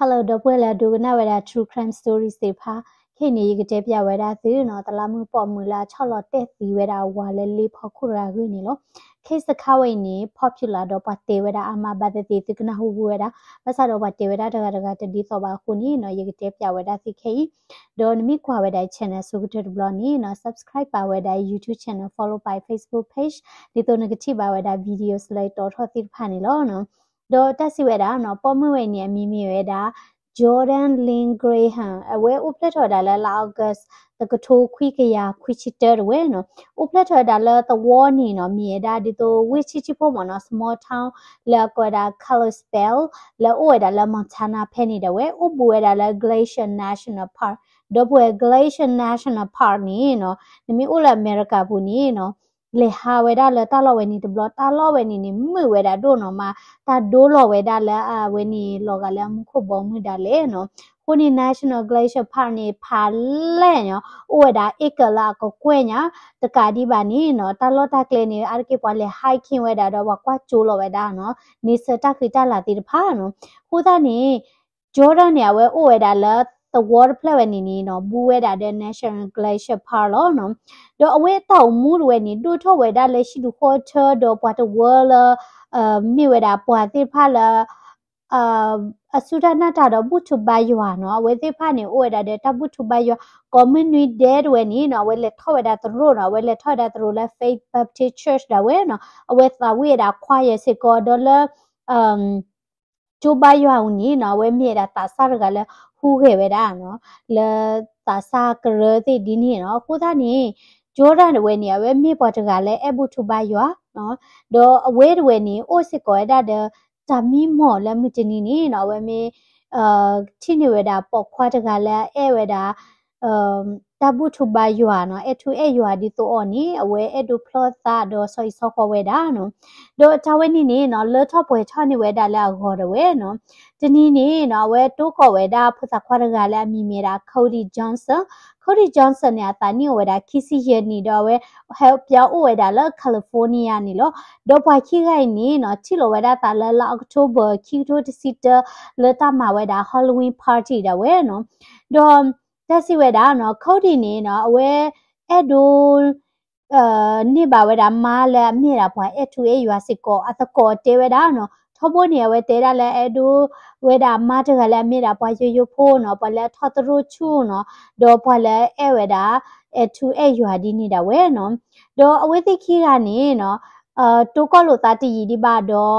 Hello ဒီပုၢ်ဝဲၢ်လၢအဒိကနၣ်ဝဲဒၣ် True Crime Stories သ့ၣ်တဖၣ်, ခဲအံၤန့ၣ် ယကတဲပျးဝဲဒၣ်သုနီၤ သလၣ်မုၣ်ပိာ်မုၣ်လၢအဆီၣ်လီၤတဲာ်သံဝဲဒၣ်အဝၤလၢလ့ဖီခိၣ်တဂၤအဂ့ၢ်န့ၣ်လီၤ. Case တခါဝဲအံၤန့ၣ် popular ဒီးပှၤတဲဝဲဒၣ်အါမး ဘၣ်သ့ၣ်သ့ၣ်သုကနၢ်ဟူဝဲဒၣ်, ဘၣ်ဆၣ်ဒီးပှၤတဲဝဲဒၣ်တဂၤတဂၤတဒ်သိးဘၣ်အဃိန့ၣ်နီၤ ယကတဲပျးဝဲဒၣ်သုခဲအံၤ, ဒီးနမ့ၢ်ကွၢ်ဝဲဒၣ် channel အဆိကတၢၢ်တဘျီန့ၣ်နီၤ subscribe ပာ်ဝဲဒၣ် YouTube channel, follow ပာ် Facebook page ဒ်သိးနကထံၣ်ဘၣ်ဝဲဒၣ် video လၢယတီၣ်ထီၣ်သ့ၣ်တဖၣ်န့ၣ်လီၤ. ဒီးတၢ်စံးဝဲဒၣ်နီၤ ပိာ်မုၣ်ဝဲအံၤန့ၣ် အမံၤမ့ၢ်ဝဲဒၣ် Jordan Lynn Graham, အဝဲအိၣ်ဖျဲၣ်ထီၣ်ဝဲဒၣ်လၢလါ August တကထိခွံကယၤခွံဆံတၢတဝဲနီၤ, အိၣ်ဖျဲၣ်ထီၣ်ဝဲဒၣ်လၢသဝီန့ၣ်နီၤ မ့ၢ်ဝဲဒၣ်ဒ်သိးဝ့ၢ်ဆံးဆံးဖိမ့ၢ်နီၤ small town လၢအကိးဝဲဒၣ် Kalispell လၢအအိၣ်ဝဲဒၣ်လၢ Montana ဖဲန့ၣ်ဒၣ်ဝဲ အိၣ်ဘူးဝဲဒၣ်လၢ Glacier National Park, ဒီပုၢ်ဝဲၢ် Glacier National Park န့ၣ်နီၤ နမ့ၢ်အိၣ်လၢအမဲရကၤပူၤန့ၣ်နီၤ လဲၤဟးဝဲဒၣ်လၢတၢ်လီၢ်ဝဲန့ၣ်တဘျီ တၢ်လီၢ်ဝဲန့ၣ်န့ၣ် မုာ်ဝဲဒၣ်ဒိၣ်နီၤမး တၢ်ဒိလီၤဝဲဒၣ်လၢအဝဲန့ၣ်လီၤဂာ်လၢအမူခိၣ်ဘီမုၢ်ဒၣ်လဲာ်နီၤ, အဃိန့ၣ် National Glacier Park န့ၣ် ဖးလဲၢ်နီၤ အိၣ်ဝဲဒၣ် acre လၢအကကွဲၢ်ညါ, တကးဒံးဘၣ်န့ၣ်နီၤ တၢ်လီၢ်တၢ်ကျဲန့ၣ် အါတက့ၢ်ပှၤလဲၤ hiking ဝဲဒၣ်ဒီးပှၤကွၢ်ကၠိလီၤဝဲဒၣ်နီၤ န့ဆၢၣ်တၢ်ဃံတၢ်လၤသ့ၣ်တဖၣ်နီၤ, အဃိသတးန့ၣ် Jordan န့ၣ် အဝဲအိၣ်ဝဲဒၣ်လၢသဝီတဖျၢၣ်ဝဲန့ၣ်န့ၣ်နီၤ ဘူးဝဲဒၣ်ဒီး National Glacier Park လီၤနီၤ, ဒီးအဝဲအတၢ်အိၣ်မူတဝဲန့ၣ် ဒိၣ်ထီၣ်ဝဲဒၣ်လၢဟံၣ်ဒူၣ်ဃီထၢဒီးပှၤတဝၢလၢ မ့ၢ်ဝဲဒၣ်ပှၤသ့ၣ်တဖၣ်လၢ အစူၢ်တၢ်နာ်တၢ်ဒီးဘူၣ်ထူဘါယွၤနီၤ, အဝဲသ့ၣ်တဖၣ်န့ၣ် အိၣ်ဝဲဒၣ်ဒီးတၢ်ဘူၣ်ထူဘါယွၤ, ကိးမုၢ်နွံဒဲတဝဲန့ၣ်နီၤ အဝဲလဲၤထီၣ်ဝဲဒၣ်သရိာ်နီၤ, အဝဲလဲၤထီၣ်ဝဲဒၣ်သရိာ်လၢ Faith Baptist Church ဒၣ်ဝဲနီၤ, အဝဲသးဝံၣ်ဝဲဒၣ် choir စ့ၢ်ကီး ဒီးလၢ ကၠိဘါယွၤအပူၤန့ၣ်နီၤ အဝဲမ့ၢ်ဝဲဒၣ်သးစၢ်တဂၤလၢဟူးဂဲၤဝဲဒၣ်နီၤ, လၢသးစၢ်ကရၢသ့ၣ်ဒ်န့ၣ်နီၤ, အဃိသတးန့ၣ် Jordan တဝဲန့ၣ် အဝဲမ့ၢ်ပှၤတဂၤလၢအဲၣ်ဘူၣ်ထူဘါယွၤနီၤ, ဒီးအဝဲတဝဲန့ၣ် အိၣ်စ့ၢ်ကီးဝဲဒၣ်ဒီး တၢ်မံမီၢ်လၢမုၢ်တနံၤန့ၣ်နီၤ အဝဲမ့ၢ် ထံၣ်န့ၢ်ဝဲဒၣ်ပိာ်ခွါတဂၤလၢအအဲၣ်ဝဲဒၣ် တၢ်ဘူၣ်ထူဘါယွၤနီၤ, အဲၣ်ထူအဲၣ်ယွၤဒ်သိးအီၤန့ၣ် အဝဲအဲၣ်ဒိးဖျီသးဒီးဆီဟံၣ်ဆီဃီဝဲဒၣ်နီၤ, ဒီးတၢ်ဝဲန့ၣ်န့ၣ်နီၤ လၢထီၣ်ပှဲၤထီၣ်န့ၢ်ဝဲဒၣ်လၢအဂီၢ်တဝဲနီၤ, တနံၤန့ၣ်နီၤ အဝဲတိကိးဝဲဒၣ်ဖိသၣ်ခွါတဂၤလၢအမံၤမ့ၢ်ဒၣ် Cody Johnson, Cody Johnson န့ၣ် အသးနံၣ်အိၣ်ဝဲဒၣ်ခံဆံယဲၢ်နံၣ် ဒီးအဝဲ ဟဲပၠးအိၣ်ဝဲဒၣ်လၢ California န့ၣ်လီၤ. ဒီးပှၤခံဂၤအံၤန့ၣ်နီၤ ထံၣ်လိာ်ဝဲဒၣ်သးလၢလါ October ခံကထိတဆံတၢ လၢတၢ်မၤဝဲဒၣ် Halloween party ဒၣ်ဝဲနီၤ, ဒီးတၢ်စံးဝဲဒၣ်နီၤ Cody န့ၣ်နီၤ အဝဲအဲၣ်ဒိး န့ၢ်ဘၣ်ဝဲဒၣ်မါလၢအမ့ၢ်ဒၣ်ပှၤအဲၣ်ထူအဲၣ်ယွၤစ့ၢ်ကီး အသကိးတဲဝဲဒၣ်နီၤ, ထီဘိန့ၣ် အဝဲတဲဒၣ်လၢအဲၣ်ဒိးဝဲဒၣ်မါတဂၤလၢအမ့ၢ်ဒၣ်ပှၤယိယိဖိနီၤ, ပှၤလၢအထီၣ်သရိာ်ဆူၣ်နီၤ, ဒီးပှၤလၢအအဲၣ်ဝဲဒၣ် အဲၣ်ထူအဲၣ်ယွၤဒ်န့ၣ်ဒၣ်ဝဲနီၤ, ဒီးအဝဲသ့ၣ်ခံဂၤန့ၣ်နီၤ တိကိၢ်လိာ်သးတယံာ်ဒံးဘၣ်ဒီး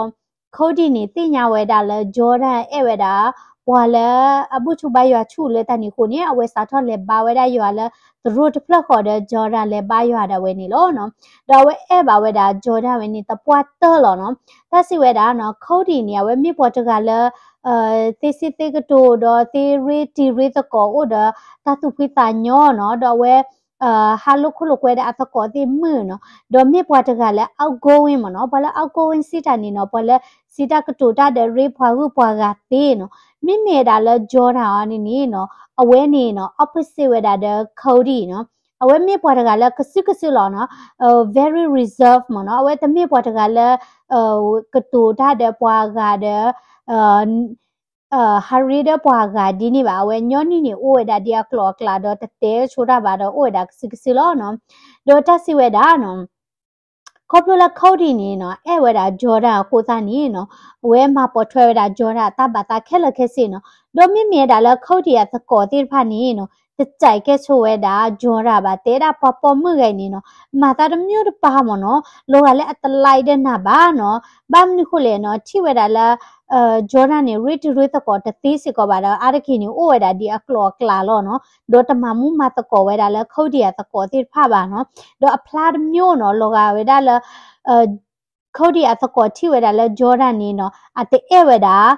Cody န့ၣ် သ့ၣ်ညါဝဲဒၣ်လၢ Jordan အဲၣ်ဝဲဒၣ် ပှၤလၢအဘူၣ်ထူဘါယွၤဆူၣ်လၢတၢ်န့ၣ်အဃိန့ၣ် အဝဲစးထီၣ်လဲၤဘါဝဲဒၣ်ယွၤလၢသရိာ်တဖျၢၣ်ဃီဒီး Jordan လဲၤဘါယွၤဒၣ်ဝဲန့ၣ်လီၤနီၤ, ဒီးအဝဲအဲၣ်ဘၣ်ဝဲဒၣ် Jordan ဝဲန့ၣ်သပှၢ်တၢၢ်လီၤနီၤ, တၢ်စံးဝဲဒၣ်နီၤ Cody န့ၣ် အဝဲမ့ၢ်ပှၤတဂၤလၢ သ့စံးသ့ကတိၤဒီးသ့ရ့တံၤရ့သကိးအိၣ်ဒီးတၢ်သူၣ်ဖှံသးညီနီၤ, ဒီးအဝဲ ဟးလိာ်ခိၣ်လိာ်ကွဲဒီးအသကိးသ့ၣ်မုာ်နီၤ, ဒီးမ့ၢ်ပှၤတဂၤလၢ outgoing မ့ၢ်နီၤ, ပှၤလၢ outgoing စံးတၢ်န့ၣ်နီၤ ပှၤလၢစံးတၢ်ကတိၤတၢ်ဒီးရ့ပှၤဂုၤပှၤဂၤသ့နီၤ, မ့မ့ၢ်ဝဲဒၣ်လၢ Jordan အီၤန့ၣ်န့ၣ်နီၤ အဝဲန့ၣ်နီၤ opposite ဝဲဒၣ်ဒီး Cody နီၤ, အဝဲမ့ၢ်ပှၤတဂၤလၢကစုကစုလီၤနီၤ, very reserve မ့ၢ်နီၤ, အဝဲတမ့ၢ်ပှၤတဂၤလၢ ကတိၤတၢ်ဒီးပှၤဂၤဒီး ဟးရ့ဒီးပှၤဂၤဒ်န့ၣ်ဘၣ်, အဝဲညီနုၢ်န့ၣ် အိၣ်ဝဲဒၣ်ဒ်အကျိၤအကျဲဒီးတတဲဆိတၢ်ဘၣ်ဒီး အိၣ်ဝဲဒၣ်ကစုကစုလီၤနီၤ, ဒီးတၢ်စံးဝဲဒၣ်နီၤ ခီဖျိလၢ Cody န့ၣ်နီၤ အဲၣ်ဝဲဒၣ် Jordan အဃိသတးန့ၣ်နီၤ အဝဲမၤပိာ်ထွဲဝဲဒၣ် Jordan အတၢ်ဘၣ်သးခဲလၢာ်ခဲဆ့နီၤ, ဒီးမ့မ့ၢ်ဝဲဒၣ်လၢ Cody အသကိးသ့ၣ်တဖၣ်န့ၣ်နီၤ တစဲးကဲဆိဝဲဒၣ် Jordan ဘၣ်, တဲဒၣ်ပှၤပိာ်မုၣ်ဂၤအံၤန့ၣ်နီၤ မၤသးတမံၤတပၤမ့ၢ်နီၤ, လီၤဂာ်လၢအတlikeဒီးနၤဘၣ်နီၤ, ဘၣ်မနုၤဃိလဲၣ်နီၤ ထံၣ်ဝဲဒၣ်လၢ Jordan န့ၣ် ရ့တံၤရ့သကိးတသ့စ့ၢ်ကီးဘၣ်ဒီး အါတက့ၢ်န့ၣ် အိၣ်ဝဲဒၣ်ဒ်အကျိၤအကျဲလီၤနီၤ, ဒီးတမၤမူမၤသကိးဝဲဒၣ်လၢ Cody အသကိးသ့ၣ်တဖၣ်ဘၣ်နီၤ, ဒီးအဖျါတမံၤနီၤ လီၤဂာ်ဝဲဒၣ်လၢ Cody အသကိးထံၣ်ဝဲဒၣ်လၢ Jordan န့ၣ်နီၤ အတအဲၣ်ဝဲဒၣ်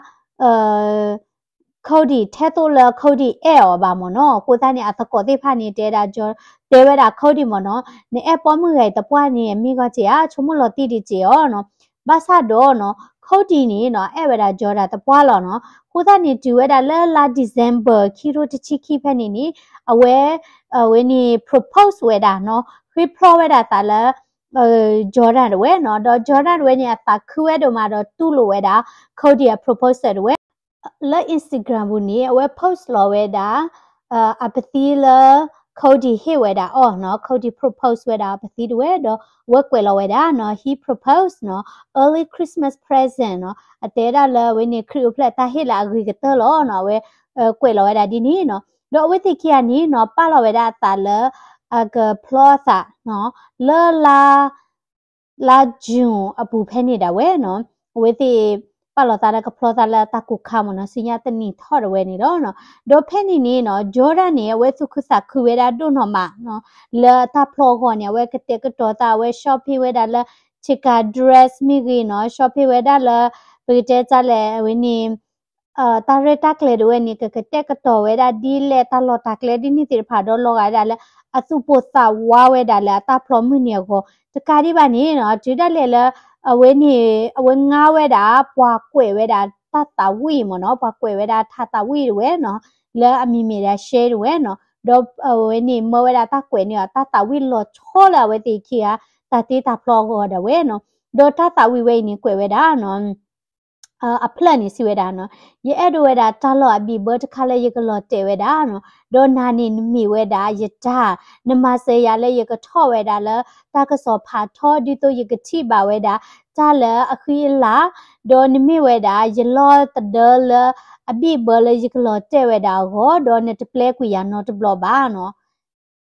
Cody ထဲသိးလၢ Cody အဲၣ်အီၤဘၣ်မ့ၢ်နီၤ, အဃိသတးန့ၣ် အသကိးသ့ၣ်တဖၣ်န့ၣ် တဲဒၣ် တဲဝဲဒၣ် Cody မ့ၢ်နီၤ, နအဲၣ်ပိာ်မုၣ်ဂၤအံၤတပှၢ်န့ၣ် မ့ၢ်ဂီၢ်က့ၤဧါ, ဆိကမိၣ်လီၤတံၢ်ဒံးက့ၤအီၤနီၤ, ဘၣ်ဆၣ်ဒီးနီၤ Cody န့ၣ်နီၤ အဲၣ်ဝဲဒၣ် Jordan တပှၢ်လီၤနီၤ, အဃိသတးန့ၣ် တုၤဝဲဒၣ်လၢလါ December ခံကထိတဆံခံဖဲန့ၣ်န့ၣ် အဝဲ အဝဲန့ၣ် propose ဝဲဒၣ်နီၤ, ဃ့ဖျီဝဲဒၣ်သးလၢ Jordan တဝဲနီၤ, ဒီး Jordan တဝဲန့ၣ် အသးခုဝဲဒိၣ်မးဒီးတူၢ်လိာ်ဝဲဒၣ် Cody အ proposal တဝဲ လၢ Instagram ပူၤန့ၣ် အဝဲ post လီၤဝဲဒၣ် အပသံလၢ Cody ဟ့ၣ်ဝဲဒၣ်အီၤနီၤ, Cody propose ဝဲဒၣ်အပသံတဝဲဒီး အဝဲကွဲးလီၤဝဲဒၣ်နီၤ he propose နီၤ early Christmas present နီၤ, အတဲဒၣ်လၢအဝဲန့ၣ် ခရံာ်အိၣ်ဖျဲၣ်တၢ်ဟ့ၣ်လၢအဂ့ၤကတၢၢ်လီၤနီၤ, အဝဲ ကွဲးလီၤဝဲဒၣ်ဒ်န့ၣ်နီၤ, ဒီးအဝဲသ့ၣ်ခံဂၤန့ၣ်နီၤ ပာ်လီၤဝဲဒၣ်အသးလၢ အကဖျီအသးနီၤ လၢ လါ June အပူၤဖဲန့ၣ်ဒၣ်ဝဲနီၤ, အဝဲသ့ၣ် ပာ်လီၤသးလၢကဖျီသးလၢအတၢ်ကိၢ်ခါမ့ၢ်နီၤ, ဆူညါတနံၤထီၣ်ဒၣ်ဝဲန့ၣ်လီၤနီၤ, ဒီးဖဲန့ၣ်န့ၣ်နီၤ Jordan န့ၣ် အဝဲသူၣ်ခုသးခုဝဲဒၣ်ဒိၣ်နီၢ်မးနီၤ, လၢတၢ်ဖျီအဂီၢ်န့ၣ် အဝဲကတဲာ်ကတီၤသး အဝဲ shopping ဝဲဒၣ်လၢ Chica dress မ့ၢ်ဂ့ၤနီၤ, shopping ဝဲဒၣ်လၢ ပကတဲတၢ်လဲၣ် အဝဲန့ၣ် တၢ်ရဲၣ်တၢ်ကျဲၤတဝဲန့ၣ် ကကတဲာ်ကတီၤဝဲဒၣ်ဒ်လဲၣ် တၢ်လီၢ်တၢ်ကျဲဒ်န့ၣ်သ့ၣ်တဖၣ်ဒီးလီၤဂာ်ဝဲဒၣ်လၢ အသူၣ်ပိၢ်သးဝးဝဲဒၣ်လၢအတၢ်ဖျီမုၢ်နံၤအဂီၢ်, တကးဒံးဘၣ်န့ၣ်နီၤ တုၤဒၣ်လဲာ်လၢ အဝဲန့ၣ် အဝဲငါဝဲဒၣ် ပှၤကွဲးဝဲဒၣ်တၢ်သးဝံၣ်မ့ၢ်နီၤ, ပှၤကွဲးဝဲဒၣ်ထးသးဝံၣ်တဝဲနီၤ, လၢအမံၤမ့ၢ်ဒၣ် Cher တဝဲနီၤ, ဒီးအဝဲန့ၣ် မၢဝဲဒၣ်တၢ်ကွဲးန့ၢ်အီၤ တၢ်သးဝံၣ်လီၤဆီလၢအဝဲသ့ၣ်ခံဂၤ တၢ်တ့တၢ်ဖျီအဂီၢ်ဒၣ်ဝဲနီၤ, ဒီးတၢ်သးဝံၣ်ဝဲအံၤန့ၣ်ကွဲးဝဲဒၣ်နီၤ အဖျၢၣ်န့ၣ်စံးဝဲဒၣ်နီၤ, ယအဲၣ်ဒိးဝဲဒၣ်တၢ်လီၢ်အဘံၣ်ဘၢတခါလၢယကလီၤတဲာ်ဝဲဒၣ်နီၤ, ဒီးနၤန့ၣ်နမ့ၢ်ဝဲဒၣ်ယတၢ်, နမၤစၢၤယၤလၢယကထီၣ်ဝဲဒၣ်လၢတၢ်ကစီၣ်ဖးထီ ဒ်သိးယကထံၣ်ဘၣ်ဝဲဒၣ် တၢ်လၢအဃံအလၤ, ဒီးနမ့ၢ်ဝဲဒၣ်ယလီၢ်သဒၢလၢအဘံၣ်ဘၢလၢယကလီၤတဲာ်ဝဲဒၣ်အဂီၢ်, ဒီးနတပျဲကွံာ်ယၤနီတဘျီဘၣ်နီၤ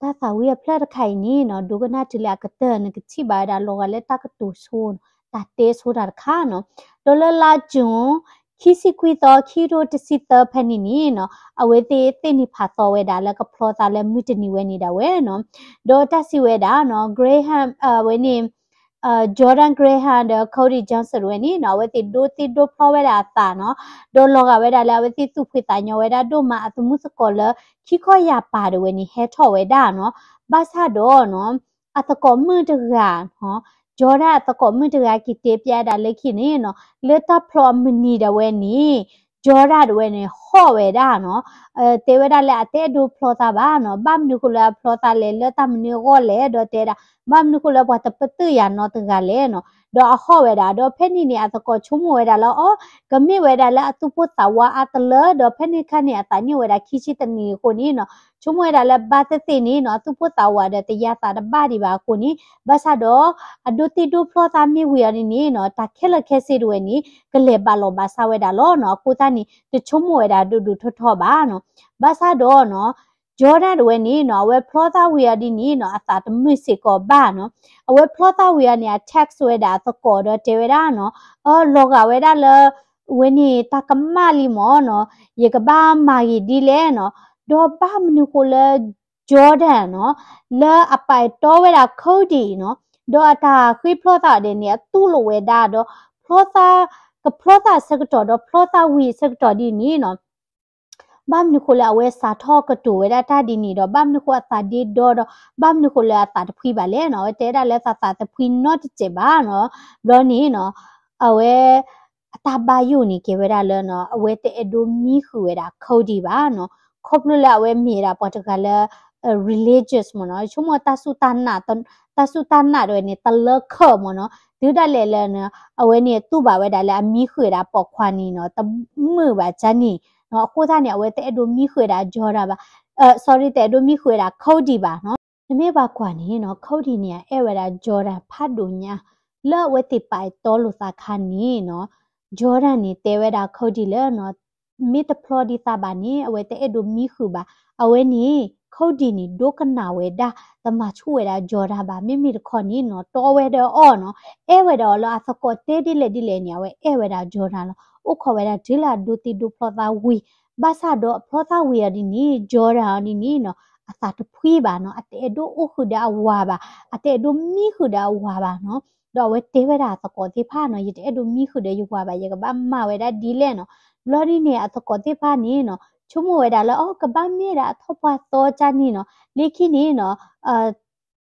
တၢ်သးဝံၣ်အဖျၢၣ်တခါအံၤန့ၣ်နီၤ ဒိကနၣ်တုၤလၢအကတၢၢ် နကထံၣ်ဘၣ်ဝဲဒၣ်လီၤဂာ်လၢတၢ်ကတိၤဆိနီၤ, တၢ်တဲဆိတၢ်တခါနီၤ. ဒီးလၢလါ June ခံဆံခွံသီ ခံကထိတဆံသၢဖဲန့ၣ်န့ၣ်နီၤ အဝဲသ့ၣ်သ့ၣ်န့ၢ်ဖးသီဝဲဒၣ်လၢကဖျီသးလၢမုၢ်တနံၤဝဲန့ၣ်ဒၣ်ဝဲနီၤ. ဒီးတၢ်စံးဝဲဒၣ်နီၤ Graham အဝဲန့ၣ် Jordan Graham ဒီး Cody Johnson ဝဲန့ၣ်နီၤ အဝဲသ့ၣ်ဒိသံၣ်ဒိဖျီဝဲဒၣ်အသးနီၤ, ဒီးလီၤဂာ်ဝဲဒၣ်လၢအဝဲသ့ၣ်သူၣ်ဖှံသးညီဝဲဒၣ်ဒိၣ်မး အသမုၣ်သကိးလၢခံခီယာ်ပၤတဝဲန့ၣ် ဟဲထီၣ်ဝဲဒၣ်နီၤ. ဘၣ်ဆၣ်ဒီးနီၤ အသကိးမုၣ်တဂၤနီၤ Jordan အသကိးမုၣ်တဂၤက့ၤတဲပျဲဒၣ်လၢခံန့ၣ်နီၤ လၢတၢ်ဖျီအမုၢ်နံၤဒၣ်ဝဲန့ၣ် Jordan တဝဲန့ၣ် ဟီၣ်ဝဲဒၣ်နီၤ တဲဝဲဒၣ်လၢအတအဲၣ်ဒိးဖျီသးဘၣ်နီၤ, ဘၣ်မနုၤဃိလၢအဖျီသးလဲၣ် လၢတၢ်မနုၤအဂီၢ်လဲၣ် ဒီးတဲဒၣ် ဘၣ်မနုၤဃိလၢပှၤတပတုာ်ယၤနီတဂၤလဲၣ်နီၤ, ဒီးအဟီၣ်ဝဲဒၣ် ဒီးဖဲန့ၣ်န့ၣ် အသကိးဆိကမိၣ်ဝဲဒၣ်လၢအီၤ ကမ့ၢ်ဝဲဒၣ်လၢအသူၣ်ပိၢ်သးဝးအါတလၢ ဒီးဖဲန့ၣ်ခါန့ၣ် အသးန့ၢ်ဝဲဒၣ်ခံဆံတနံၣ်အဃိန့ၣ်နီၤ ဆိကမိၣ်ဝဲဒၣ်လၢဘၣ်သ့ၣ်သ့ၣ်န့ၣ်နီၤ အသူၣ်ပိၢ်သးဝးဒီးတယါသးတဘၣ်ဒံးဘၣ်အဃိန့ၣ် ဘၣ်ဆၣ်ဒီး အဒိသံၣ်ဒိဖျီသးမ့ၢ်ဝံၤအီၤဒ်န့ၣ်နီၤ တၢ်ခဲလၢာ်ခဲဆ့တဝဲန့ၣ် ကလဲၤဘၣ်လီၤဘၣ်စးဝဲဒၣ်လီၤနီၤ, အဃိသတးန့ၣ် တဆိကမိၣ်ဝဲဒၣ်ဒိၣ်ဒိၣ်ထီထီဘၣ်နီၤ. ဘၣ်ဆၣ်ဒီးနီၤ Jordan တဝဲန့ၣ်နီၤ အဝဲဖျီသးဝံၤအီၤဒ်န့ၣ်နီၤ အသးတမုာ်စ့ၢ်ကီးဘၣ်နီၤ, အဝဲဖျီသးဝံၤအီၤန့ၣ် အ text ဝဲဒၣ်အသကိးဒီးတဲဝဲဒၣ်နီၤ အၢ လီၤဂာ်ဝဲဒၣ်လၢ ဝဲန့ၣ် တၢ်ကမၣ်လံမ့ၢ်နီၤ, ယကဘၣ်မၤဂ့ၤဒ်လဲၣ်နီၤ, ဒီးဘၣ်မနုၤဃိလၢ Jordan နီၤ, လၢအပာ်တီဝဲဒၣ် Cody နီၤ, ဒီးအတၢ်ဃ့ဖျီသးဒဲးန့ၣ် အတူၢ်လိာ်ဝဲဒၣ်ဒီး ဖျီသး, ကဖျီသးအဆၢကတီၢ်ဒီးဖျီသးဝံၤအဆၢကတီၢ်ဒ်န့ၣ်နီၤ ဘၣ်မနုၤဃိလၢအဝဲစးထီၣ်ကတိၤဝဲဒၣ်တၢ်ဒ်န့ၣ်ဒီး ဘၣ်မနုၤဃိအသးဒ့ဒီဒီး ဘၣ်မနုၤဃိလၢအသးတဖှံဘၣ်လဲၣ်နီၤ, အဝဲတဲဒၣ်လၢသးသးတဖှံနီတစဲးဘၣ်နီၤ, ဘျီန့ၣ်နီၤ, အဝဲ အတၢ်ဘၣ်ယိၣ်န့ၣ်ကဲဝဲဒၣ်လၢနီၤ အဝဲတအဲၣ်ဒိးမံဃုာ်ဝဲဒၣ် Cody ဘၣ်နီၤ, ခီဖျိလၢအဝဲမ့ၢ်ဝဲဒၣ်ပှၤတဂၤလၢ religious မ့ၢ်နီၤ, ဆိကမိၣ်တၢ်စူၢ်တၢ်နာ်, တၢ်စူၢ်တၢ်နာ်တဝဲန့ၣ် တလၢခၢၣ်မ့ၢ်နီၤ, တုၤဒၣ်လဲာ်လၢ အဝဲန့ၣ်တူၢ်ဘၣ်ဝဲဒၣ်လၢအမံဃုာ်ဝဲဒၣ်ပိာ်ခွါန့ၣ်နီၤ တမုာ်ဘၣ်ကန့ၣ်နီၤ, အဃိသတးန့ၣ် အဝဲတအဲၣ်ဒိးမံဃုာ်ဝဲဒၣ် Jordan ဘၣ်, sorry တအဲၣ်ဒိးမံဃုာ်ဝဲဒၣ် Cody ဘၣ်နီၤ, နမ့ၢ်ဘၣ်ကွၢ်န့ၣ်နီၤ Cody န့ၣ် အအဲၣ်ဝဲဒၣ် Jordan ဖးဒိၣ်ညါ, လၢအဝဲသ့ၣ်ပာ်တီလိာ်သးခါန့ၣ်နီၤ Jordan န့ၣ် တဲဝဲဒၣ် Cody လၢ မ့ၢ်တဖျီဒံးသးဘၣ်န့ၣ် အဝဲတအဲၣ်ဒိးမံဃုာ်ဘၣ်. အဝဲန့ၣ် Cody န့ၣ် ဒိကနၣ်ဝဲဒၣ် တမၤဆူၣ်ဝဲဒၣ် Jordan ဘၣ်. မ့မ့ၢ်တခီန့ၣ်နီၤ တီဝဲဒီးအီၤနီၤ အဲၣ်ဝဲဒၣ်အီၤလၢအသကိးတဲဒ်လဲၣ်ဒ်လဲၣ်န့ၣ် အဝဲအဲၣ်ဝဲဒၣ် Jordan လီၤ. အိၣ်ခိးဝဲဒၣ်တုၤလၢအဒိသံၣ်ဒိဖျီသးဝံၤ ဘၣ်ဆၣ်ဒီးအဖျီသးဝံၤအီၤဒ်န့ၣ် Jordan အီၤဒ်န့ၣ်နီၤ အသးတဖှံဘၣ်နီၤ အတအဲၣ်ဒိးအိၣ်ဃုာ်ဒီးအဝၤဘၣ် အတအဲၣ်ဒိးမံဃုာ်ဒီးအဝၤဘၣ်နီၤ ဒီးအဝဲတဲဝဲဒၣ်အသကိးသ့ၣ်တဖၣ်နီၤ ယတအဲၣ်ဒိးမံဃုာ်ဒီးယဝၤဘၣ် ယကဘၣ်မၤဝဲဒၣ်ဒ်လဲၣ်နီၤ ဘျီဒ်န့ၣ် အသကိးသ့ၣ်တဖၣ်န့ၣ်နီၤ ဆိကမိၣ်ဝဲဒၣ်လၢ အိ ကဘၣ်မ့ၢ်ဒၣ်အထီၣ်ပှၢ်သီကၢ်န့ၣ်နီၤ လၢခံန့ၣ်နီၤ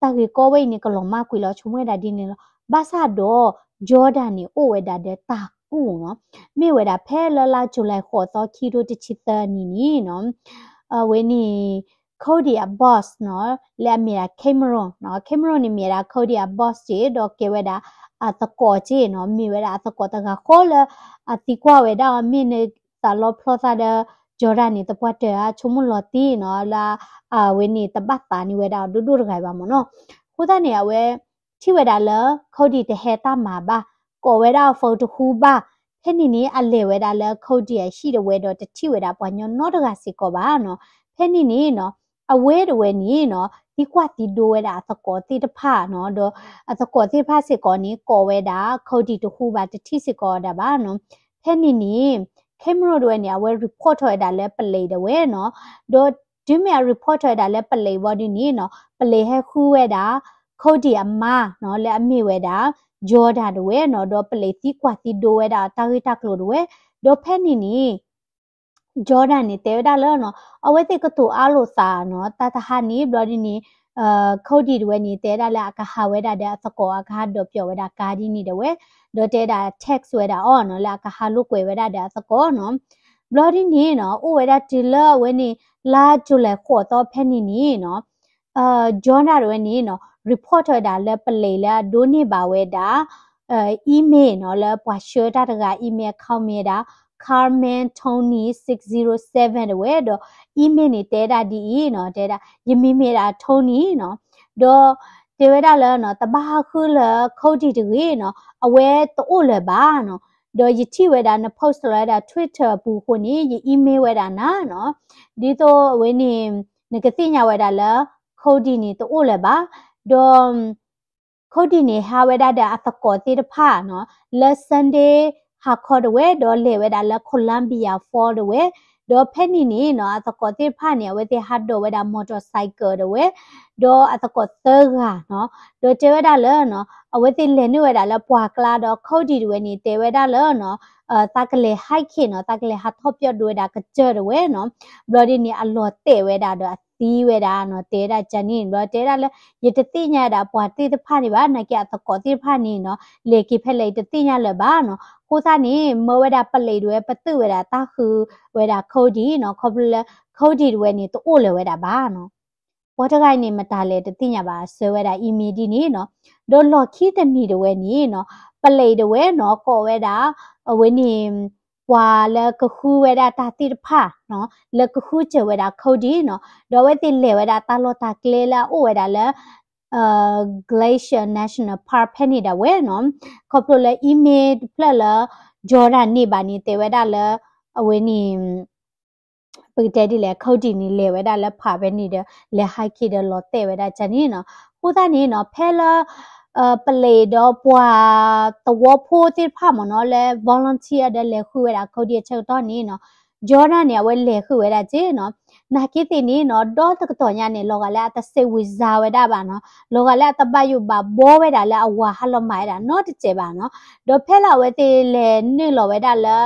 တၢ်ဂ့ၢ်ကီဝဲအံၤန့ၣ် ကလီၤမၢ်ကွံာ်လီၤ ဆိကမိၣ်ဝဲဒၣ်ဒ်န့ၣ်လီၤ. ဘၣ်ဆၣ်ဒီး Jordan န့ၣ် အိၣ်ဝဲဒၣ်ဒီးတၢ်ကူၣ်နီၤ မ့ၢ်ဝဲဒၣ်ဖဲလၢလါ July ဃိးသီ ခံကထိတဆံသၢနံၣ်န့ၣ်နီၤ အဝဲန့ၣ် Cody အ boss နီၤ လၢအမ့ၢ်ဒၣ် Cameron နီၤ Cameron န့ၣ်မ့ၢ်ဝဲဒၣ် Cody အ boss က့ၢ် ဒီးကဲဝဲဒၣ်အသကိးက့ၢ်နီၤ မ့ၢ်ဝဲဒၣ်အသကိးတဂၤဃီလၢ အသံကွၢ်ဝဲဒၣ်အီၤ မ့ၢ်န သးလီဖျီသးဒီး Jordan န့ၣ် သပှၢ်တၢၢ်ဧါ ဆိကမိၣ်လီၤတံၢ်နီၤ လၢအဝဲန့ၣ် တဘၣ်သးန့ၢ်ဝဲဒၣ်အီၤဒိၣ်ဒိၣ်တဂၤဘၣ်မ့ၢ်နီၤ. အဃိသတးန့ၣ် အဝဲ ထံၣ်ဝဲဒၣ်လၢ Cody တဟဲတၢ်မၤဘၣ်, ကိးဝဲဒၣ်အ phone တဟူဘၣ်, ဖဲန့ၣ်န့ၣ် အလဲၤဝဲဒၣ်လၢ Cody အဟံၣ်တဝဲဒီး တထံၣ်ဝဲဒၣ်ပှၤညီနီတဂၤစ့ၢ်ကီးဘၣ်နီၤ. ဖဲန့ၣ်န့ၣ်နီၤ အဝဲတဝဲန့ၣ်နီၤ သံကွၢ်သံဒိဝဲဒၣ်အသကိးသ့ၣ်တဖၣ်နီၤ, ဒီးအသကိးသ့ၣ်တဖၣ်စ့ၢ်ကီးန့ၣ် ကိးဝဲဒၣ် Cody တဟူဘၣ် တထံၣ်စ့ၢ်ကီးဒၣ်ဘၣ်နီၤ. ဖဲန့ၣ်န့ၣ် camera တဝဲန့ၣ် အဝဲ report ထီၣ်ဝဲဒၣ်လၢ police တဝဲနီၤ, ဒီးတုၤမ့ၢ်အ report ထီၣ်ဝဲဒၣ်လၢ police ဘီဒ်န့ၣ်နီၤ police ဟဲဃုဝဲဒၣ် Cody အမါနီၤ လၢအမ့ၢ်ဝဲဒၣ် Jordan တဝဲနီၤ, ဒီး police သံကွၢ်သံဒိဝဲဒၣ်တၢ်ဂ့ၢ်တၢ်ကျိၤတဝဲ, ဒီးဖဲန့ၣ်န့ၣ် Jordan န့ၣ် တဲဝဲဒၣ်လၢနီၤ အဝဲသ့ၣ်ကတိၤအါလိာ်သးနီၤ တၢ်တဟါန့ၣ် ဘျီဒ်န့ၣ် Cody တဝဲန့ၣ် တဲဝဲဒၣ်လၢအကဟးဝဲဒၣ်ဒီးအသကိး အကဟးဒိးပျီၣ်ဝဲဒၣ်ကါဒ်န့ၣ်တဝဲ, ဒီးတဲဝဲဒၣ် text ဝဲဒၣ်အီၤနီၤ လၢအကဟးလိာ်ကွဲဝဲဒၣ်ဒီးအသကိးနီၤ. ဘျီဒ်န့ၣ်နီၤ အိၣ်ဝဲဒၣ်တုၤလၢအဝဲန့ၣ် လါ July ဃိးသီဖဲန့ၣ်န့ၣ်နီၤ Jordan တဝဲန့ၣ်နီၤ report ထီၣ်ဝဲဒၣ်လၢ police လၢအဒိးန့ၢ်ဘၣ်ဝဲဒၣ် email နီၤ လၢပှၤဆှၢတၢ်တဂၤ email account မ့ၢ်ဝဲဒၣ် Carmen Tony six zero seven တဝဲဒီး email န့ၣ် တဲဒၣ်ဒ်အံၤနီၤ တဲဒၣ် ယမံၤမ့ၢ်ဒၣ် Tony နီၤ, ဒီးတဲဝဲဒၣ်လၢနီၤ တဘၣ်ဟးဃုလၢ Cody တဂ့ၤနီၤ အဝဲတအိၣ်လၢၤဘၣ်နီၤ, ဒီးယထံၣ်ဝဲဒၣ်န post လီၤဝဲဒၣ် Twitter အပူၤအဃိန့ၣ် ယ email ဝဲဒၣ်နၤနီၤ, ဒ်သိးအဝဲန့ၣ် နကသ့ၣ်ညါဝဲဒၣ်လၢ Cody န့ၣ်တအိၣ်လၢၤဘၣ်, ဒီး Cody န့ၣ် ဟးဝဲဒၣ်ဒီးအသကိးသ့ၣ်တဖၣ်နီၤ လၢ Sunday ဟါခီတဝဲ ဒီးလဲၤဝဲဒၣ်လၢ Columbia Falls တဝဲ, ဒီးဖဲန့ၣ်န့ၣ်နီၤ အသကိးသ့ၣ်တဖၣ်န့ၣ် အဝဲသ့ၣ်ဟးဒိးဝဲဒၣ် motorcycle တဝဲ, ဒီးအသကိးသၢဂၤနီၤ, ဒီးတဲဝဲဒၣ်လၢနီၤ အဝဲသ့ၣ်လဲၤနုာ်ဝဲဒၣ်လၢပှၢ်ကျါဒီး Cody တဝဲန့ၣ် တဲဝဲဒၣ်လၢနီၤ သးကလဲၤ hiking နီၤ သးကလဲၤဟးထီၣ်ပၠီၣ်ဒိဝဲဒၣ်ကစၢၢ်တဝဲနီၤ, ဘျီဒ်န့ၣ် အလီၤတဲာ်ဝဲဒၣ်ဒီးအသံဝဲဒၣ်နီၤ တဲဒၣ်ကန့ၣ် ဘျီတဲဒၣ်လၢ ယတသ့ၣ်ညါဒၣ်ပှၤသ့ၣ်တဖၣ်န့ၣ်ဘၣ် နာ်က့အသကိးသ့ၣ်တဖၣ်န့ၣ်နီၤ လဲၤက့ၤဖဲလဲၣ်ယတသ့ၣ်ညါလၢၤဘၣ်နီၤ, အဃိသတးန့ၣ် မၢဝဲဒၣ် police တဝဲ ပတုာ်ဝဲဒၣ်တၢ်ဃုဝဲဒၣ် Cody နီၤ ခီဖျိလၢ Cody တဝဲန့ၣ် တအိၣ်လၢၤဝဲဒၣ်ဘၣ်နီၤ. ပှၤတဂၤအံၤန့ၣ် မတၤလဲၣ်တသ့ၣ်ညါဘၣ် ဆှၢဝဲဒၣ် email ဒ်န့ၣ်နီၤ, ဒီးလီၢ်ခံတနံၤတဝဲန့ၣ်နီၤ police တဝဲနီၤ ကိးဝဲဒၣ် အဝဲန့ၣ် ပှၤလၢကဃုဝဲဒၣ်တၢ်သ့ၣ်တဖၣ်နီၤ လၢကဃုစၢၤဝဲဒၣ် Cody နီၤ, ဒီးအဝဲသ့ၣ်လဲၤဝဲဒၣ်တၢ်လီၢ်တၢ်ကျဲလၢအအိၣ်ဝဲဒၣ်လၢ Glacier National Park ဖဲန့ၣ်ဒၣ်ဝဲနီၤ, ခီဖျိလၢ email တဖျၢၣ်လၢ Jordan န့ၢ်ဘၣ်န့ၣ် တဲဝဲဒၣ်လၢ အဝဲန့ၣ် ပကတဲဒ်လဲၣ် Cody န့ၣ် လဲၤဝဲဒၣ်လၢဖးဖဲန့ၣ်ဒီး လဲၤ hiking ဒီးလီၤတဲာ်ဝဲဒၣ်ကန့ၣ်နီၤ, အဃိသတးန့ၣ်နီၤ ဖဲလၢ police ဒီးပှၤသဝီဖိသ့ၣ်တဖၣ်မ့ၢ်နီၤ လၢ volunteer ဒီးလဲၤဃုဝဲဒၣ် Cody အဆၢကတီၢ်န့ၣ်နီၤ Jordan န့ၣ် အဝဲလဲၤဃုဝဲဒၣ်က့နီၤ, နာ်က့သ့ၣ်န့ၣ်နီၤ ဒီတကတီၢ်ညါန့ၣ် လီၤဂာ်လၢအတစဲးဝံၤစါဝဲဒၣ်ဘၣ်နီၤ, လီၤဂာ်လၢအတဘၣ်ယိၣ်ဘၣ်ဘှီဝဲဒၣ်လၢအဝၤဟးလီၤမၢ်ဝဲဒၣ်နီတစဲးဘၣ်နီၤ, ဒီးဖဲလၢအဝဲသ့ၣ်လဲၤနုာ်လီၤဝဲဒၣ်လၢ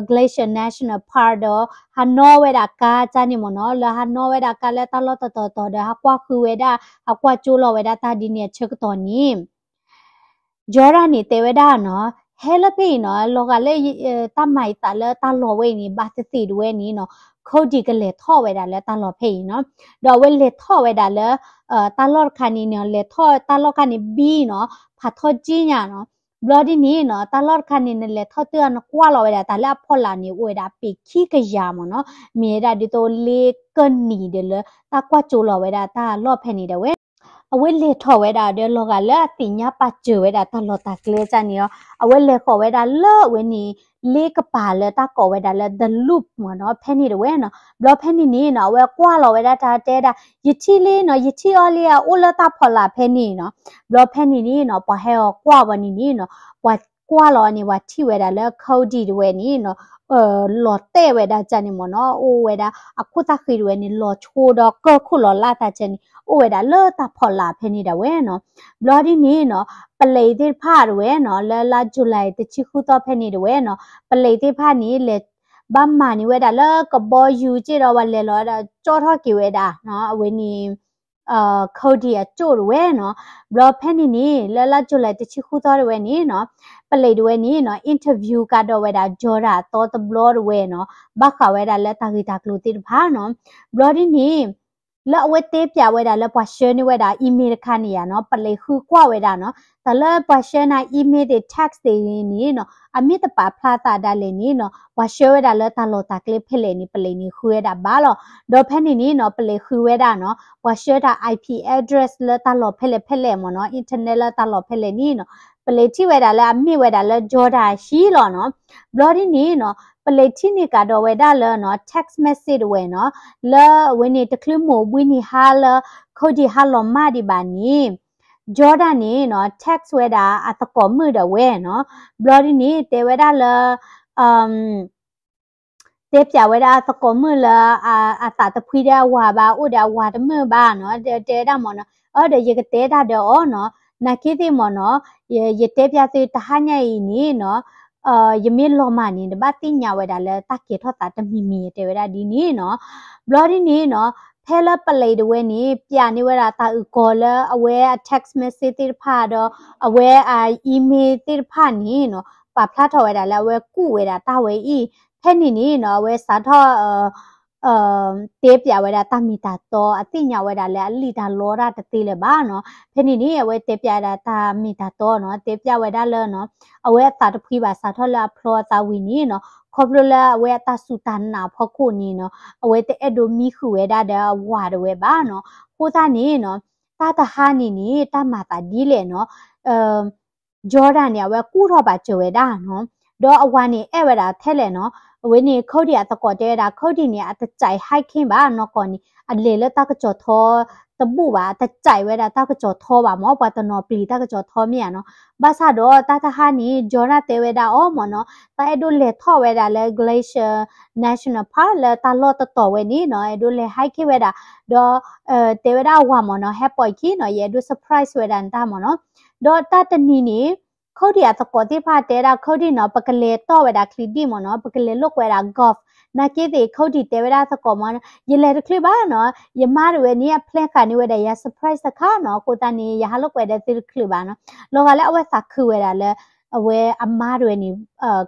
Glacier National Park ဒီး ဟးနီၣ်ဝဲဒၣ်ကါကန့ၣ်မ့ၢ်နီၤ လၢဟးနီၣ်ဝဲဒၣ်ကါလၢတၢ်လီၢ်တတီၤတီၤဒီး ဟးကွၢ်ဃုဝဲဒၣ် ဟးကွၢ်ကၠိလီၤဝဲဒၣ်တၢ်ဒ်န့ၣ်အဆၢကတီၢ်န့ၣ် Jordan န့ၣ် တဲဝဲဒၣ်နီၤ, ဟဲလၢဖဲအံၤနီၤ လီၤဂာ်လၢ တၢ်မၤအံၤသးလၢတၢ်လီၢ်ဝဲအံၤန့ၣ် ဘၣ်သ့ၣ်သ့ၣ်တဝဲန့ၣ်နီၤ Cody ကလဲၤထီၣ်ဝဲဒၣ်လၢတၢ်လီၢ်ဖဲအံၤနီၤ, ဒီးအဝဲလဲၤထီၣ်ဝဲဒၣ်လၢ တၢ်လီၢ်တခါန့ၣ်နီၤ လဲၤထီၣ်တၢ်လီၢ်ခါန့ၣ်ဘံနီၤ ဖးထီၣ်ကံညါနီၤ, ဘျီဒ်န့ၣ်နီၤ တၢ်လီၢ်တခါန့ၣ် နလဲၤထီၣ်တုၤအနကွၢ်လီၤဝဲဒၣ် တၢ်လၢအဖီလာ်န့ၣ် အိၣ်ဝဲဒၣ်ပ့ၤခံကယၤမ့ၢ်နီၤ, မ့ၢ်ဝဲဒၣ်ဒ်သိးလ့ကၢၢ်နံၤဒီးလၢ တၢ်ကွၢ်ကၠိလီၤဝဲဒၣ်တၢ်လီၢ်ဖဲန့ၣ်ဒၣ်ဝဲ အဝဲလဲၤထီၣ်ဝဲဒၣ်ဒီးလီၤဂာ်လၢအသ့ၣ်ညါပာ်စၢၤဝဲဒၣ်တၢ်လီၢ်တၢ်ကျဲကန့ၣ်အီၤ အဝဲလဲၤဃီၤဝဲဒၣ်လၢအဝဲန့ၣ် လ့ကပၤလၢတၢ်ကိးဝဲဒၣ်လၢ The Loop မ့ၢ်နီၤ ဖဲန့ၣ်တဝဲနီၤ, ဘျီဖဲန့ၣ်န့ၣ်နီၤ အဝဲကွၢ်လီၤဝဲဒၣ်တၢ်တဲဒၣ် ယထံၣ်လံနီၤ ယထံၣ်အီၤလံ အအိၣ်လၢတၢ်ဖီလာ်ဖဲန့ၣ်နီၤ, ဘျီဖဲန့ၣ်န့ၣ်နီၤ ပှၤဟဲအီၤကွၢ်ဝဲန့ၣ်န့ၣ်နီၤ ပှၤကွၢ်လီၤန့ၣ် ပှၤထံၣ်ဝဲဒၣ်လၢ Cody တဝဲန့ၣ်နီၤ လီၤတဲာ်ဝဲဒၣ်ကန့ၣ်မ့ၢ်နီၤ အိၣ်ဝဲဒၣ်အခိၣ်သၣ်ဃံတဝဲန့ၣ် လီၤဆိဒီးကၢၢ်ခိၣ်လီၤလၢ်သးကန့ၣ် အိၣ်ဝဲဒၣ်လၢတၢ်ဖီလာ်ဖဲန့ၣ်ဒၣ်ဝဲနီၤ, ဘျီဒ်န့ၣ်နီၤ ပလံးသ့ၣ်တဖၣ်တဝဲနီၤ လၢလါ July တဆံဃုသီဖဲန့ၣ်တဝဲနီၤ ပလံးသ့ၣ်တဖၣ်န့ၣ် လဲၤ ဘၣ်မၤန့ၢ်ဝဲဒၣ်လၢကဘီယူၤက့ဒီး ပှၤလဲၤလီၤဝဲဒၣ်ကၠီထီၣ်က့ၤဝဲဒၣ်နီၤ အဝဲန့ၣ် Cody အကၠိၣ်တဝဲနီၤ, ဘျီဖဲန့ၣ်န့ၣ် လၢလါ July တဆံဃုသီတဝဲန့ၣ်နီၤ ပလံးတဝဲန့ၣ်နီၤ interview ကဒီးဝဲဒၣ် Jordan အသီတဘျီတဝဲနီၤ ဘၣ်ဃးဝဲဒၣ်လၢတၢ်ဂ့ၢ်တၢ်ကျိၤသ့ၣ်တဖၣ်နီၤ, ဘျီဒ်န့ၣ် လၢအဝဲတဲပၠးဝဲဒၣ်လၢပှၤဆှၢန့ၢ်ဝဲဒၣ် email တခါန့ၣ်ယါနီၤ ပလံးဃုကွၢ်ဝဲဒၣ်နီၤ တၢ်လၢပှၤဆှၢနၤ email သ့ၣ် text သ့ၣ်န့ၣ်နီၤ အမ့ၢ်တပာ်ဖျါသးဒၣ်လဲာ်န့ၣ်နီၤ ပှၤဆှၢဝဲဒၣ်လၢတၢ်လီၢ်တၢ်ကျဲဖဲလဲၣ်န့ၣ် ပလံးန့ၣ်ဃုဝဲဒၣ်ဘၣ်လီၤ. ဒီးဖဲန့ၣ်န့ၣ်နီၤ ပလံးဃုဝဲဒၣ်နီၤ ပှၤဆှၢတၢ် IP address လၢတၢ်လီၢ်ဖဲလဲၣ်ဖဲလဲၣ်မ့ၢ်နီၤ internet လၢတၢ်လီၢ်ဖဲလဲၣ်န့ၣ်နီၤ ပလံးထံၣ်ဝဲဒၣ်လၢအမ့ၢ်ဝဲဒၣ်လၢ Jordan ဟံၣ်လီၤနီၤ. ဘျီဒ်န့ၣ်နီၤ ပလံးထံၣ်န့ၢ်ကဒီးဝဲဒၣ်လၢနီၤ text message တဝဲနီၤ လၢအဝဲန့ၣ်တချုးမိၢ်ဘှံးနံၤဟါလၢ Cody ဟါလီၤမၢ်ဒံးဘၣ်န့ၣ် Jordan န့ၣ်နီၤ text ဝဲဒၣ်အသကိးမုၣ်ဒၣ်ဝဲနီၤ. ဘျီဒ်န့ၣ် တဲဝဲဒၣ်လၢ တဲပၠးဝဲဒၣ်သကိးမုၣ်လၢ အသးတဖှံဒီးအဝၤဘၣ် အိၣ်ဒီးအဝၤတမုာ်ဘၣ်နီၤ တဲဝဲဒၣ်မ့ၢ်နီၤ အၢ ဒီးယကတဲတၢ်ဒီးအီၤနီၤ နာ်က့သ့ၣ်မ့ၢ်နီၤ ယတဲပၠးသုတဟါညါအံၤန့ၣ်နီၤ ယမ့ၢ်လီၤမၢ်န့ၣ် နဘၣ်သ့ၣ်ညါဝဲဒၣ်လၢတၢ်ကဲထီၣ်သးတမံၤမံၤ တဲဝဲဒၣ်ဒ်န့ၣ်နီၤ. ဘျီဒ်န့ၣ်နီၤ ဖဲလၢပလံးတဝဲန့ၣ် ပၠးန့ၢ်ဝဲဒၣ်တၢ်အုၣ်ကီၤလၢအဝဲအ text message သ့ၣ်တဖၣ်ဒီး အဝဲအ email သ့ၣ်တဖၣ်န့ၣ်နီၤ ပာ်ဖျါထီၣ်ဝဲဒၣ်လၢအဝဲကူၣ်ဝဲဒၣ်တၢ်ဝဲအံၤ ဖဲန့ၣ်န့ၣ်နီၤ အဝဲစးထီၣ် တဲပၠးဝဲဒၣ်တၢ်မ့ၢ်တၢ်တီ အသ့ၣ်ညါဝဲဒၣ်လၢအလံၣ်တၢ်လီတၢ်တသ့လၢၤဘၣ်နီၤ. ဖဲန့ၣ်န့ၣ် အဝဲတဲပၠးဒၣ်တၢ်မ့ၢ်တၢ်တီနီၤ တဲပၠးဝဲဒၣ်လၢနီၤ အဝဲအသးတဖှံဘၣ် စးထီၣ်လၢအဖျီအသးဝံၤန့ၣ်နီၤ ခီဖျိလၢအဝဲအတၢ်စူၢ်တၢ်နာ်အဖီခိၣ်န့ၣ်နီၤ အဝဲတအဲၣ်ဒိးမံဃုာ်ဝဲဒၣ်ဒီးအဝၤတဝဲဘၣ်နီၤ. အဃိသတးန့ၣ်နီၤ တၢ်တဟါန့ၣ်န့ၣ် တၢ်မၤသးဒ်လဲၣ်နီၤ Jordan န့ၣ် အဝဲကူၣ်ထီၣ်ပာ်စၢၤဝဲဒၣ်နီၤ ဒီးအဝၤန့ၣ် အဲၣ်ဝဲဒၣ်ထဲလဲၣ်နီၤ. အဝဲန့ၣ် Cody အသကိးတဲဝဲဒၣ် Cody န့ၣ် အတစဲးဟဲခ့ဘၣ်နီၢ်ကီၢ်န့ၣ် အလဲၤလၢတၢ်ကစီၣ်ထီတဘူၣ်ဘၣ် အတစဲးဝဲဒၣ်တၢ်ကစီၣ်ထီဘၣ်မ့ၢ် ပှၤတနီၤပျံၤတၢ်ကစီၣ်ထီမ့ၢ်ဧါနီၤ. ဘၣ်ဆၣ်ဒီးတၢ်တဟါန့ၣ် Jordan တဲဝဲဒၣ်အီၤမ့ၢ်နီၤ တၢ်အဲၣ်ဒိးလဲၤထီၣ်ဝဲဒၣ်လၢ Glacier National Park လၢတၢ်လီၢ်တတီၤဝဲန့ၣ်နီၤ အဲၣ်ဒိးလဲၤဟဲခ့ဝဲဒၣ် ဒီး တဲဝဲဒၣ်အဝၤမ့ၢ်နီၤ ဟဲပိာ်အခံနီၤ ယအဲၣ်ဒိး surprise ဝဲဒၣ်နတၢ်မ့ၢ်နီၤ. ဒီးတၢ်တနံၤန့ၣ် Cody အသကိးသ့ၣ်တဖၣ်တဲဒၣ် Cody နီၤ ပကလဲၤတီၢ်ဝဲဒၣ်ချံဒံၣ်မ့ၢ်နီၤ ပကလဲၤလိာ်ကွဲဒၣ် golf နာ်က့သ့ၣ် Cody တဲဝဲဒၣ်သကိးမ့ၢ် ယလဲၤတချုးဘၣ်နီၤ ယမါတဝဲန့ၣ် အ plan ဃာ်န့ၢ်ဝဲဒၣ်ယၤ surprise တခါနီၤ အဃိသတးန့ၣ် ယဟးလိာ်ကွဲဒီးသုတချုးဘၣ်နီၤ လီၤဂာ်လၢအဝဲသးခုဝဲဒၣ်လၢ အဝဲအမါတဝဲန့ၣ်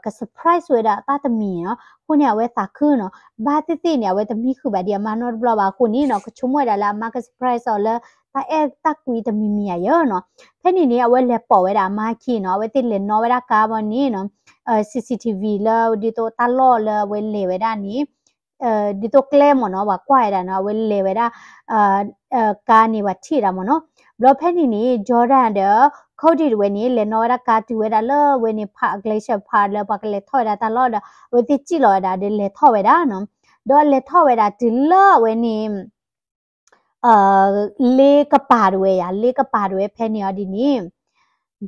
က surprise ဝဲဒၣ်တၢ်တမံၤနီၤ အဃိန့ၣ် အဝဲသးခုနီၤ ဘၣ်သ့ၣ်သ့ၣ်န့ၣ် အဝဲတမံဃုာ်ဘၣ်ဒံးအမါနီတဘျီဘၣ်အဃိန့ၣ်နီၤ ကဆိကမိၣ်ဝဲဒၣ်လၢအမါက surprise အီၤလၢ တၢ်အဲၣ်တၢ်ကွံတမံၤမံၤဧါယဲနီၤ. ဖဲန့ၣ်န့ၣ် အဝဲလဲၤပိာ်ဝဲဒၣ်အမါခံနီၤ အဝဲသ့ၣ်လဲၤနီၣ်ဝဲဒၣ်ကါဘီန့ၣ်နီၤ CCTV လၢဒ်သိးတၢ်လီၢ်လၢအဝဲလဲၤဝဲဒၣ်န့ၣ် ဒ်သိးကျဲမ့ၢ်နီၤ ပှၤကွၢ်ဝဲဒၣ်နီၤ အဝဲလဲၤဝဲဒၣ် ကါန့ၣ်ပှၤထံၣ်ဒၣ်မ့ၢ်နီၤ. ဘျီဖဲန့ၣ်န့ၣ် Jordan ဒီး Cody တဝဲန့ၣ် လဲၤနီၣ်ဝဲဒၣ်ကါတုၤဝဲဒၣ်လၢအဝဲန့ၣ် park Glacier Park လၢပှၤကလဲၤထီၣ်ဝဲဒၣ်တၢ်လီၢ်ဒီး အဝဲသ့ၣ်စံၣ်လီၤဝဲဒၣ်ဒီးလဲၤထီၣ်ဝဲဒၣ်နီၤ. ဒီးလဲၤထီၣ်ဝဲဒၣ်တုၤလၢအဝဲန့ၣ် လ့ကပၤတဝဲယၤ လ့ကပၤတဝဲဖဲန့ၣ်အီၤဒ်န့ၣ်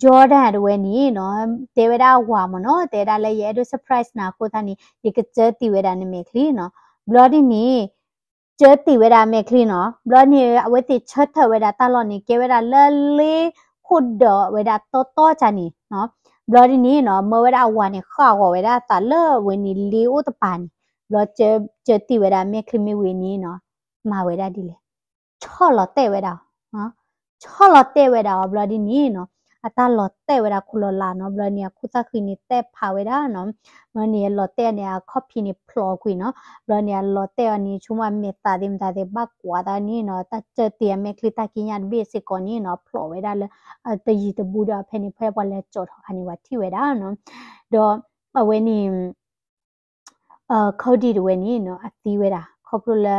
Jordan တဝဲန့ၣ်နီၤ တဲဝဲဒၣ်အဝၤမ့ၢ်နီၤ တဲဒၣ်လၢယအဲၣ်ဒိး surprise နၤအဃိသတးန့ၣ် ယကစၢတံၢ်ဝဲဒၣ်နမဲာ်ချံနီၤ. ဘျီဒ်န့ၣ် စၢတံၢ်ဝဲဒၣ်မဲာ်ချံနီၤ. ဘျီန့ၣ် အဝဲသ့ၣ်ဆၢထၢၣ်ဝဲဒၣ်တၢ်လီၢ်န့ၣ် ကဲဝဲဒၣ်လၢလ့ခိၣ်ဒၢးဝဲဒၣ်တီတီကန့ၣ်နီၤ. ဘျီဒ်န့ၣ်နီၤ မၢဝဲဒၣ်အဝၤန့ၣ် ဃၣ်ဂီၤဝဲဒၣ်အသးလၢအဝဲန့ၣ်လ့အိၣ်တပၤန့ၣ်. ဘျီစၢတံၢ်ဝဲဒၣ်မဲာ်ချံမ့ၢ်ဝံၤန့ၣ်နီၤ မၤဝဲဒၣ်ဒ်လဲၣ် ဆီၣ်လီၤတဲာ်ဝဲဒၣ်အီၤ, ဆီၣ်လီၤတဲာ်ဝဲဒၣ်အီၤ ဘျီဒ်န့ၣ်နီၤ အတၢ်လီၤတဲာ်ဝဲဒၣ်ခိၣ်လီၤလးနီၤ. ဘျီန့ၣ် အခူၣ်သၣ်ဃံန့ၣ်တဲာ်ဖးဝဲဒၣ်နီၤ. ဘျီန့ၣ်အလီၤတဲာ်န့ၣ် အခီၣ်ဖံးန့ၣ်ဖျိးကွံာ်နီၤ. ဘျီန့ၣ်အလီၤတဲာ်အီၤန့ၣ် ဆိကမိၣ်အမဲာ်သးသ့ၣ်မတၤသ့ၣ်ဘၣ်ကွၢ်သးန့ၣ်နီၤ တၢ်စၢတံၢ်အမဲာ်ချံတၢ်ကံးညာ်တဘ့ၣ်စ့ၢ်ကီးန့ၣ်နီၤ ဖျိးဝဲဒၣ်လၢ တယံၤတဘူးဒီး ဖဲန့ၣ်ဖဲပှၤလဲၤကၠီၣ်ထီၣ်ခါန့ၣ် ပှၤထံၣ်ဝဲဒၣ်နီၤ. ဒီးအဝဲန့ၣ် Cody တဝဲန့ၣ်နီၤ အသံဝဲဒၣ် ခီဖျိလၢ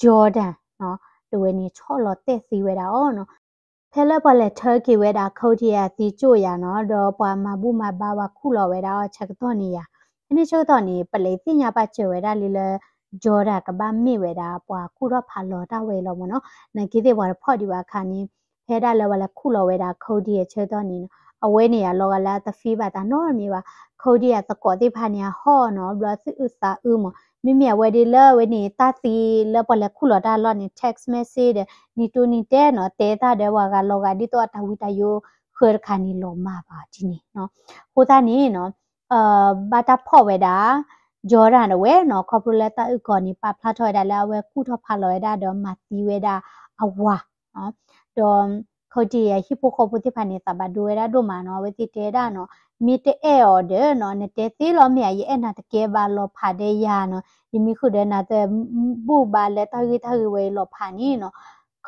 Jordan နီၤ တဝဲန့ၣ် ဆီၣ်လီၤတဲာ်သံဝဲဒၣ်အီၤနီၤ. ဖဲလၢပှၤလဲၤထၢက့ၤဝဲဒၣ် Cody အသံကၠိၣ်ယၤနီၤ ဒီးပှၤမၤဘူၣ်မၤဘါဝဲခူၣ်လီၤဝဲဒၣ်အီၤဆၢကတီၢ်န့ၣ်ယၤ. ဖဲန့ၣ်ဆၢကတီၢ်န့ၣ် ပလံးသ့ၣ်ညါပာ်စၢၤဝဲဒၣ်လံလၢ Jordan ကဘၣ်မ့ၢ်ဝဲဒၣ်ပှၤခူၣ်ထီၣ်ဖးလီၤတၢ်ဝဲလီၤမ့ၢ်နီၤ. နာ်က့သ့ၣ်ပှၤတဖီၣ်ဒံးဘၣ်အခါန့ၣ် ဖဲဒၣ်လၢပှၤလဲၤခူၣ်လီၤဝဲဒၣ် Cody အဆၢကတီၢ်န့ၣ်နီၤ အဝဲန့ၣ်အလီၤဂာ်လၢအတသံဘၣ်တၢ်နီတမံၤဘၣ်. Cody အသကိးသ့ၣ်တဖၣ်န့ၣ် အဟီၣ်နီၤ ဘျီသူၣ်အုးသးအုးမး မ့မ့ၢ်အဝဲဒ်လၢအဝဲန့ၣ် တၢ်သံလၢပှၤလဲၤခူၣ်လီၤတၢ်လီၢ်န့ၣ် text message ဒီး နံၤတိနံၤတဲနီၤ တဲတၢ်ဒီးပှၤဂၤလီၤဂာ်ဒ်သိးအတၢ်ဝံတၢ်ယိးဃၢတခါန့ၣ်လီၤမၢ်ဘၣ်ဒ်န့ၣ်နီၤ. အဃိသတးန့ၣ်နီၤ ဘၣ်တၢ်ဖီၣ်ဝဲဒၣ် Jordan တဝဲနီၤ ခီဖျိလၢတၢ်အုၣ်ကီၤန့ၣ် ပာ်ဖျါထီၣ်ဝဲဒၣ်လၢအဝဲခူၣ်ထီၣ်ဖးလီၤဝဲဒၣ်ဒီးမၤသံဝဲဒၣ်အဝၤ ဒီး Cody အဟံၣ်ဖိဃီဖိသ့ၣ်တဖၣ်န့ၣ် သးဘၣ်ဒိဝဲဒၣ်ဒိၣ်မးနီၤ. အဝဲသ့ၣ်တဲဒၣ်နီၤ, မ့ၢ်တအဲၣ်အီၤဒီးနီၤ, နတဲသ့လီၤမ့ၢ်ဧါ, ယအဲၣ်နၤတကဲဘၣ်, လီၤဖးဒီးယၤနီၤ, ယမ့ၢ်ဃုာ်ဒီးနၤတဘူၣ်ဘၣ်လၢတၢ်ဂ့ၢ်တၢ်ဂ့ၢ်ဝဲအံၤလီၤဖးန့ၣ်နီၤ.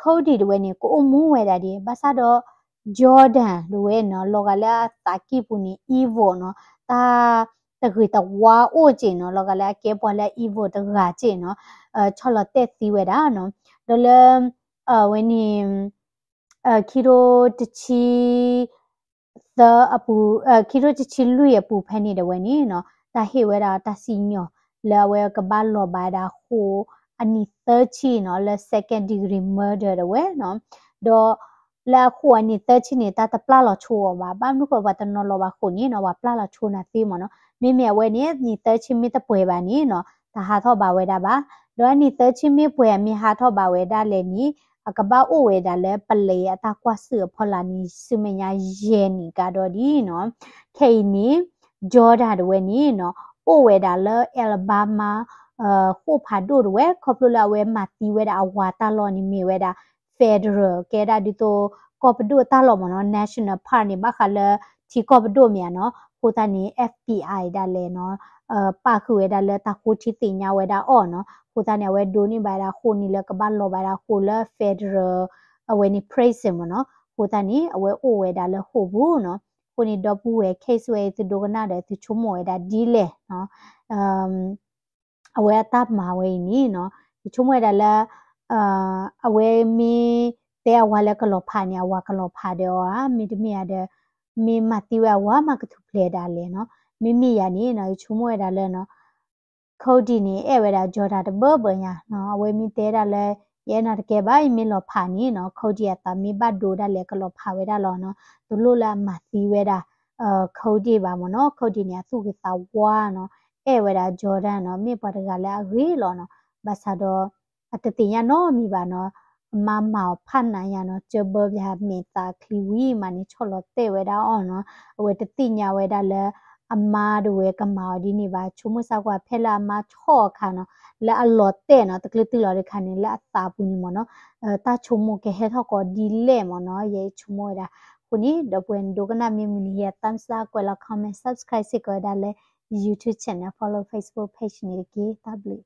Cody တဝဲန့ၣ် ကအိၣ်မူဝဲဒၣ်ဒ် ဘၣ်ဆၣ်ဒီး Jordan တဝဲနီၤ, လီၤဂာ်လၢအသးကံၢ်ပူၤန့ၣ် evil နီၤ, တၢ်တဂ့ၤတဝါအိၣ်က့နီၤ, လီၤဂာ်လၢအကဲပှၤလၢ evil တဂၤက့နီၤ, ဆီၣ်လီၤတဲာ်သံဝဲဒၣ်နီၤ. ဒီးလၢ အဝဲန့ၣ် ခံထိတဆံ သၢအပူၤ, ခံထိတဆံလွံၢ်အပူၤဖဲန့ၣ်တဝဲန့ၣ်နီၤ, တၢ်ဟ့ၣ်ဝဲဒၣ်တၢ်စံၣ်ညီၣ် လၢအဝဲကဘၣ်လီၤဘၣ်ဝဲဒၣ်ဃိာ်အနံၣ်သၢဆံနီၤ, လၢ second degree murder တဝဲနီၤ. ဒီးလၢအဃိာ်အနံၣ်သၢဆံန့ၣ် တၢ်တပျၢ်လီၤဆိအီၤဘၣ်, ဘၣ်မနုၤဃိပှၤတနီၤလီၤဘၣ်ဃိာ်န့ၣ်နီၤ, ပှၤပျၢ်လီၤဆိနၤသ့မ့ၢ်နီၤ. မ့မ့ၢ်အဝဲန့ၣ် နံၣ်သၢဆံမ့ၢ်တပှဲၤဘၣ်န့ၣ်နီၤ, တဟးထီၣ်ဘၣ်ဝဲဒၣ်ဘၣ်. ဒီးအနံၣ်သၢဆံမ့ၢ်ပှဲၤ မ့ၢ်ဟးထီၣ်ဘၣ်ဝဲဒၣ်လဲၣ်န့ၣ် အကဘၣ်အိၣ်ဝဲဒၣ်လၢပလံးအတၢ်ကွၢ်ဆၢၣ်အဖီလာ်န့ၣ် ဆူမဲာ်ညါယဲၢ်နံၣ်ကဒီးဒ်နီၤ. ခဲအံၤန့ၣ် Jordan တဝဲန့ၣ်နီၤ, အိၣ်ဝဲဒၣ်လၢ Alabama ဃိာ်ဖးဒိၣ်တဝဲ, ခီဖျိလၢအဝဲမၤသံဝဲဒၣ်အဝၤတၢ်လီၢ်န့ၣ် မ့ၢ်ဝဲဒၣ် federal ကဲဒၣ်ဒ်သိးကီၢ်ပဒိၣ်တၢ်လီၢ်မ့ၢ်နီၤ, national park န့ၣ် ဘၣ်ဃးလၢထံကီၢ်ပဒိၣ်မ့ၢ်ဧါနီၤ. အဃိသတးန့ၣ် FBI ဒၣ်လဲာ်နီၤ, ပာ်ဃုာ်ဝဲဒၣ်လၢတၢ်ဃိထံသ့ၣ်ညါဝဲဒၣ်အီၤနီၤ. အဃိသတးန့ၣ် အဝဲဒိးန့ၢ်ဘၣ်ဝဲဒၣ်ဃိာ်န့ၣ်လၢကဘၣ်လီၤဘၣ်ဝဲဒၣ်ဃိာ်လၢ federal အဝဲန့ၣ် prison မ့ၢ်နီၤ. အဃိသတးန့ၣ် အဝဲအိၣ်ဝဲဒၣ်လၢဃိာ်ပူၤနီၤ. အဃိန့ၣ် ဒီပုၢ်ဝဲၢ် case ဝဲအံၤ သုဒိကနၣ်ဒီး သုဆိကမိၣ်ဝဲဒၣ်ဒ်လဲၣ်နီၤ. အဝဲအတၢ်မၤဝဲအံၤန့ၣ်နီၤ, ယဆိကမိၣ်ဝဲဒၣ်လၢ အဝဲမ့ၢ်တဲအဝၤလၢကလီၤဖးန့ၣ် အဝၤကလီၤဖးဒီးအီၤဧါ, မ့တမ့ၢ်ဧါဒီး မ့ၢ်မၤသံဝဲအဝၤမးကထူၣ်ဖျဲးဒၣ်လဲာ်နီၤ. မ့မ့ၢ်ယၤန့ၣ်နီၤ, ယဆိကမိၣ်ဝဲဒၣ်လၢနီၤ Cody န့ၣ် အဲၣ်ဝဲဒၣ် Jordan တဘၢဘၢညါနီၤ. အဝဲမ့ၢ်တဲဒၣ်လၢ ယအဲၣ်နၤတကဲဘၣ်, ယမ့ၢ်လီၤဖးန့ၣ်နီၤ, Cody အသးမ့ၢ်ဘၣ်ဒိဒၣ်လဲာ် ကလီၤဖးဝဲဒၣ်လီၤနီၤ. တလိၣ်လၢအမၤသံဝဲဒၣ် Cody ဘၣ်မ့ၢ်နီၤ. Cody န့ၣ် အသူၣ်ဂ့ၤသးဝါနီၤ, အဲၣ်ဝဲဒၣ် Jordan နီၤ, မ့ၢ်ပှၤတဂၤလၢအဂ့ၤလီၤနီၤ. ဘၣ်ဆၣ်ဒီး အတသ့ၣ်ညါနီတမံၤဘၣ်နီၤ, အမါမၤအီၤဖးနးညါနီၤ, ကၢဘၢပၠးမဲာ်သးချံဝံၤမးန့ၣ် ဆီၣ်လီၤတဲာ်ဝဲဒၣ်အီၤနီၤ. အဝဲတသ့ၣ်ညါဝဲဒၣ်လၢ အမါတဝဲကမၤအီၤဒ်န့ၣ်ဘၣ်. ဆိကမိၣ်စၢ်ကွၢ် ဖဲလၢအမါဆီၣ်အခါနီၤ, လၢအလီၤတဲာ်နီၤ, တကျၢၤတုၤလီၤတခါန့ၣ် လၢအသးပူၤန့ၣ်မ့ၢ်နီၤ, တၢ်ဆိကမိၣ်ကဟဲထီၣ်ကီးဒ်လဲၣ်မ့ၢ်နီၤ, ယဆိကမိၣ်ဝဲဒၣ်. အဃိန့ၣ် ဒီပုၢ်ဝဲၢ် နဒိကနၣ်မ့ၢ်မုာ်န့ၣ် ယ thumbs up ကွဲးလီၤ comment, subscribe စ့ၢ်ကီးဝဲဒၣ်လၢ YouTube channel, follow Facebook page န့ၣ်တက့ၢ်. တၢ်ဘျုး